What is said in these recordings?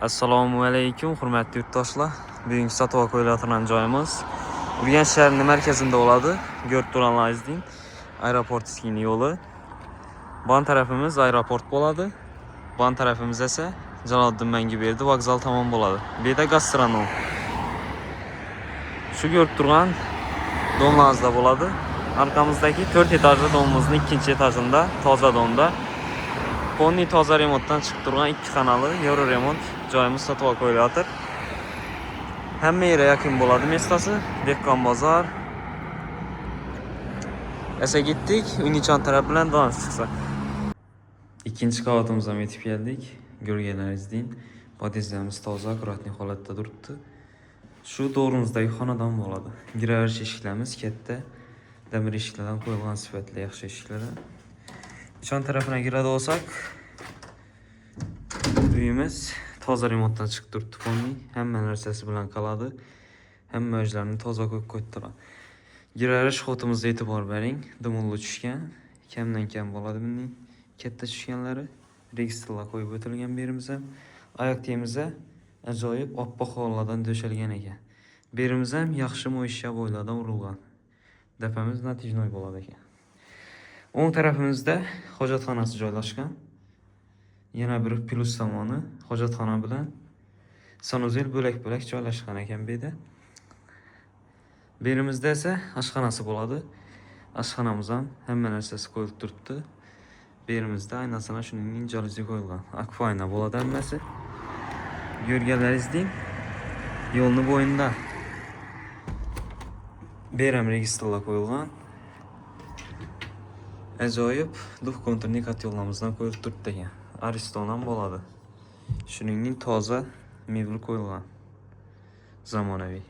Assalomu alaykum, hurmatli yurtdoshlar. Bugungi sotib qo'yilayotgan joyimiz Urganch shahrining markazida bo'ladi. Ko'rib turganlaringizdek, aeroportskiy yo'li. Ban tarafimiz aeroport bo'ladi. Ban tarafimiz esa Jaloliddin Manguberdi vokzal tomon bo'ladi. Bu yerda gastronom. Shu ko'rib turgan domlarimizda bo'ladi. Arkamızdaki 4 etajlı domumuzun ikinci etajında, toza domda. Ponni toza remontdan chiqib turgan 2 xonali Euro remont joyimiz sotib qo'yilayotir. Hamma yerga yaqin bo'ladi местоsi. Dehqon bozor. Esa gitdik, Unichan taraf bilan dans chiqsa. Ikkinchi qavatimizga yetib keldik. Ko'rganlaringizdek, podyezdimiz toza, аккуратный holatda turibdi. Shu to'g'rimizdagi xonadon bo'ladi. Giraverish eshiklarimiz katta demir eshiklardan qo'yilgan, sifatli yaxshi eshiklar. Ichon tarafına kiradi olsak, uyimiz toza remontdan chiqib turibdi полный. Hamma narsasi bilan qoladi. Hamma o'zlarini toza qo'yib qo'yibdilar. Giraverish xotimizga e'tibor bering. Dumulli tushgan. Kamdan kam bo'ladi buning katta tushganlari. Registrlar qo'yib o'tilgan bu yerimiz ham. Oyoq kiyimizda ajoyib oppoq g'ollardan to'shalgan ekan. Bu yerimiz ham yaxshi mo'ysha bo'ylardan urilgan. Dapamiz натяжной bo'ladi ekan. O'ng tarafimizda hojatxonasi joylashgan. Yana bir plyus tomoni, hojatxona bilan санузел bo'lak-bo'lak joylashgan ekan bu yerda. Bu yerimizda esa oshxonasi bo'ladi. Oshxonamiz ham hamma narsasi qo'yilib turibdi. Bu yerimizda aynasına shuning jaluzi qo'yilgan. Akfa ayna bo'ladi hammasi. Ko'rganlaringizdek, yo'lni bo'yida. Bu yer ham registrlar qo'yilgan. Ajoyib двухконтурный котёлlarimizdan qo'yilib turibdi ekan. Ariston ham bo'ladi. Shuningdek toza mebel qo'yilgan. Zamonaviy.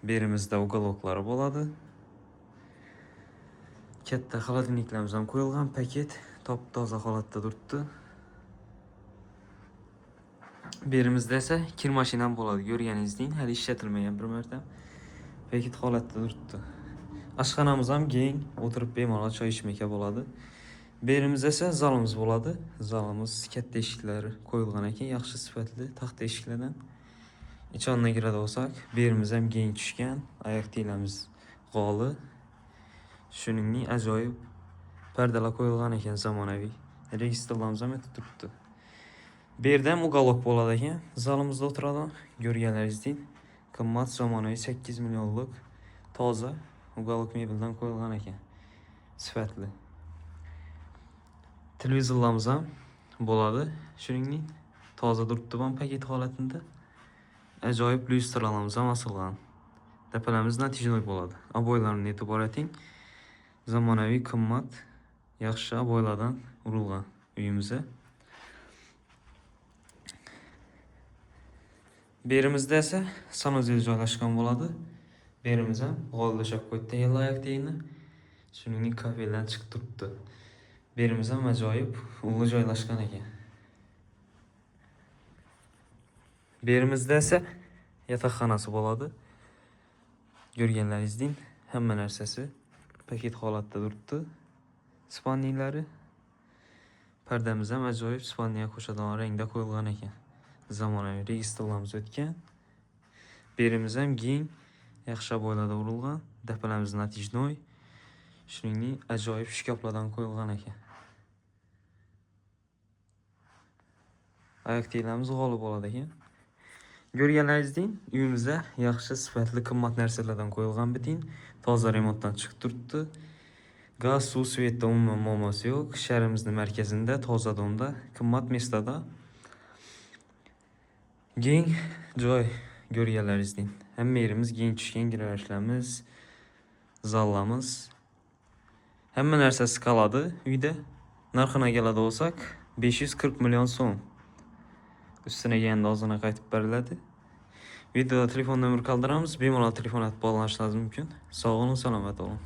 Bu yerimizda уголоклari bo'ladi. Katta холодильникlarimiz ham qo'yilgan, paket top toza holatda turibdi. Bu yerimizda esa kir mashinam bo'ladi. Ko'rganingizdek, hali ishlatilmagan bir marta. Paket holatda turibdi. Oshxonamiz ham keng, o'tirib bemalol choy ichmaka bo'ladi. Bu yerimizda esa zalimiz bo'ladi. Zalimiz katta eshiklari qo'yilgan ekan, yaxshi sifatli taxta eshiklardan. Ichondan kiradi bo'lsak, bu yerimiz ham keng tushgan, oyoq tiylarimiz g'oli. Shuningdek ajoyib pardalar qo'yilgan ekan zamonaviy. Registrlarimiz ham o'tib turibdi. Bu yerda ham уголок bo'ladi ekan. Zalimizda o'tiradi. Ko'rganlaringizdek, qimmat zamonaviy 8 millionlik toza уголок mebeldan qo'yilgan ekan. Sifatli. Televizorlarimiz ham bo'ladi. Shuningdek, toza turibdi bu ham paket holatida. Ajoyib lyustralarimiz ham osilgan. Tepalarimiz натяжной bo'ladi. Обойлarni e'tibor eting. Zamonaviy qimmat, yaxshi обойлardan urilgan uyimizga. Bu yerimizda esa санузел joylashgan bo'ladi. Bu yerimiz ham g'ol to'shab qo'yibdi oyoq tagini. Shuningdek kafeldan chiqib turibdi. Bu yerimiz ham ajoyib ulli joylashgan ekan. Bu yerimizda esa yotoqxonasi bo'ladi. Ko'rganlaringizdek, hamma narsasi paket holatda turibdi. Spalniylari. Pardamiz ham ajoyib spalniga qo'shadigan rangda qo'yilgan ekan. Zamonaviy registrlarimiz o'tgan. Bu yerimiz ham keng, yaxshi обойлlarda urilgan. Dapalarimiz натяжной. Shuningdek, ajoyib shkaflardan qo'yilgan ekan. Oyoq tiylarimiz g'olib bo'ladi ekan. Ko'rganlaringizdek, uyimizda yaxshi sifatli qimmat narsalardan qo'yilgan bitin, toza remontdan chiqib turibdi. Gaz, suv, светda umuman muammosi yo'q. Shahrimizning markazida, toza domda, qimmat местоda. Keng joy ko'rganlaringizdek. Hamma yerimiz keng tushgan, giraverishlarimiz, zallarimiz. Hamma narsasi qoladi uyda. Narxina keladi bo'lsak, 540 million so'm. Ustuna kelganda ozgina qaytib beriladi. Videoda telefon nomer qoldiramiz. Bemalol telefon etib bog'lanishingiz mumkin. Sog' bo'ling, salomat bo'ling.